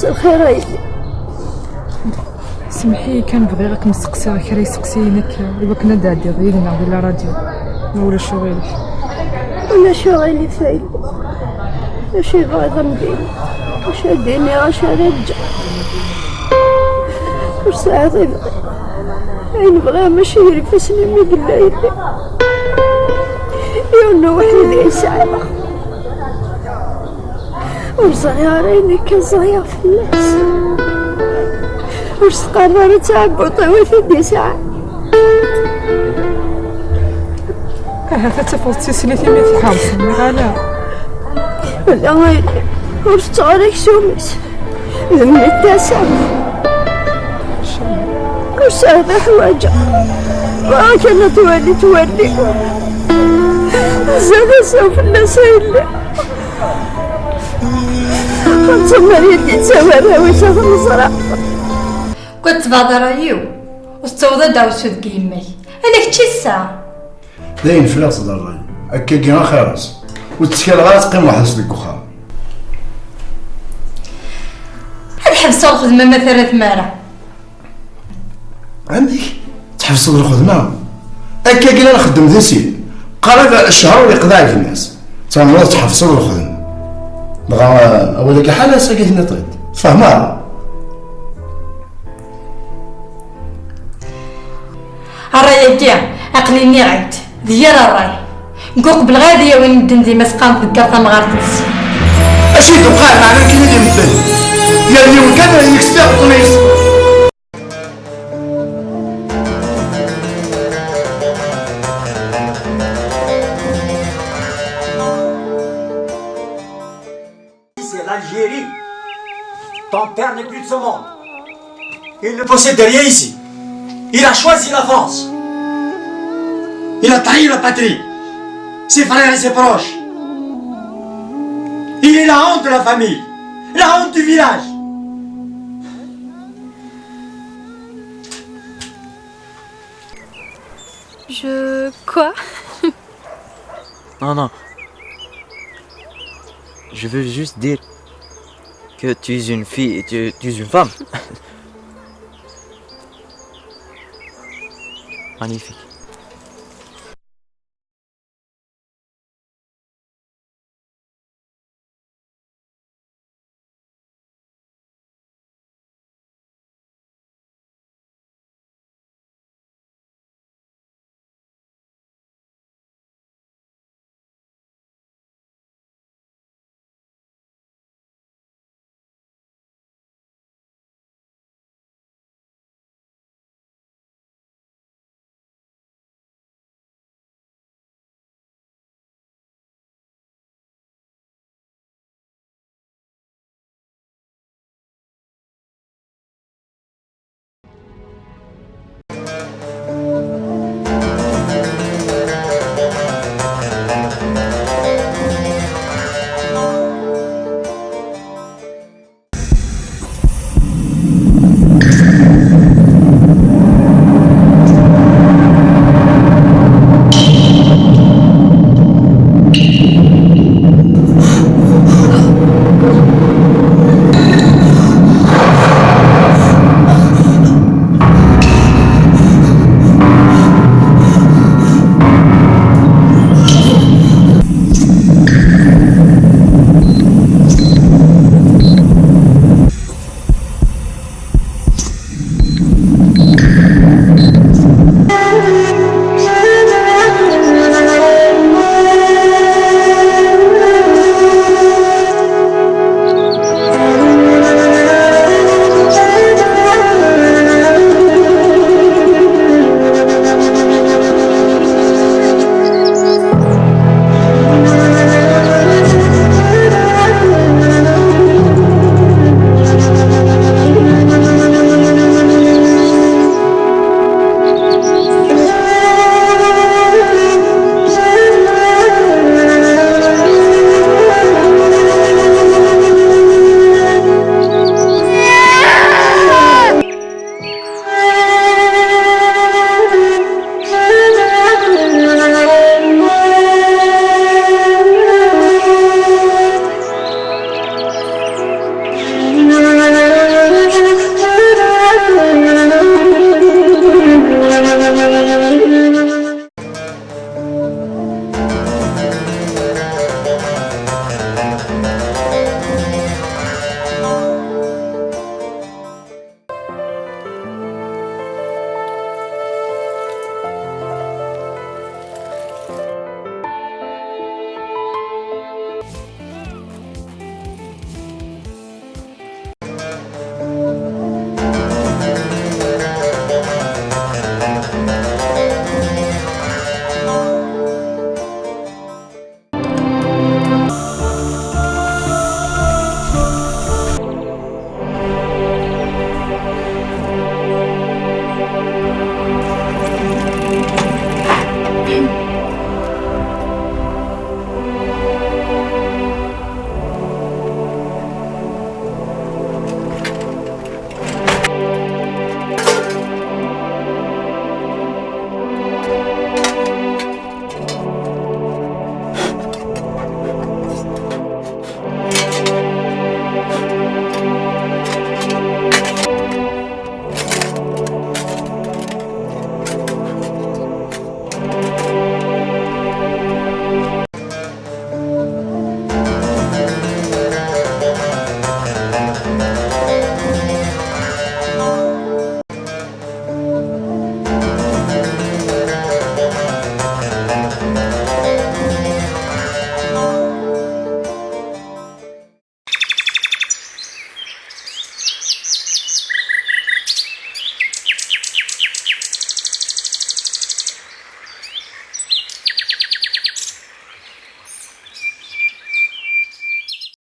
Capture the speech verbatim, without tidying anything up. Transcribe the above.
Lxir a yelli. Semmeḥ-iyi kan, bɣiɣ ad kem-steqsiɣ kra iseqsiyen akka i wakken ad d-tɛeddiḍ yid-neɣ di la radio, ma ulac aɣilif. Ulac aɣilif a yelli. Acu yebɣiḍ a m-d-iniɣ? Acu ad d-iniɣ, acu ara ǧǧeɣ? Ur sɛiɣ ibɣi. Ayen bɣiɣ mačči gar ifassen-im i yella yelli. Yiwen n uweḥḥid i sɛiɣ. Ur ẓriɣ ara ayen akka ẓriɣ fell-as. Ur s-teqqareḍ ara d taɛebbuṭ-iw i t-id-yesɛan. Ahat ad tafeḍ d tislit imi tḥerṣem, neɣ ala? Ala, a yelli, ur tetteɣ ara aksum-is. D mmi n tasa. Ur sɛiɣ ḥwaǧeɣ. Bɣiɣ kan ad twali twali. Zad asaw fell-as a yelli. Xemsa Maria d-yettawi arraw-is ad ten-ẓreɣ. Kul ttbaḍara-yiw, ur tettaweḍ ad d-ɛussu deg yemma-k. Ala kečč i tesɛa. Dayen fell-as d ṛṛay. Akkagi axir-as. Ur ttkaleɣ ara teqqim weḥd-s deg uxxam. Ad ḥebseɣ lxedma ma terra tmara. Amek? Tḥebseḍ lxedma? Akkagi la nxeddem di sin. Qrib ccher ur yeqḍiɛ gma-s. Tɛemreḍ tḥebseḍ lxedma. Dɣa, awal-agi ḥala ass-agi tenniḍ-t-id. Tfehmeḍ? Ṛṛay-agi, aql-i nniɣ-ak-d, d yir ṛṛay. Nekk ur qebbleɣ ara ad iyi-awin medden d imasqan teggar tamɣart-is. Acu i d-uqal meɛna akken i d-imedden? Yal yiwen kan yekcef iɣeṭṭen-is. C'est l'Algérie. Ton père n'est plus de ce monde. Il ne possède rien ici. Il a choisi la France. Il a trahi la patrie, ses frères et ses proches. Il est la honte de la famille, la honte du village. Je... quoi? Non, non. Je veux juste dire que tu es une fille, tu, tu es une femme. Magnifique.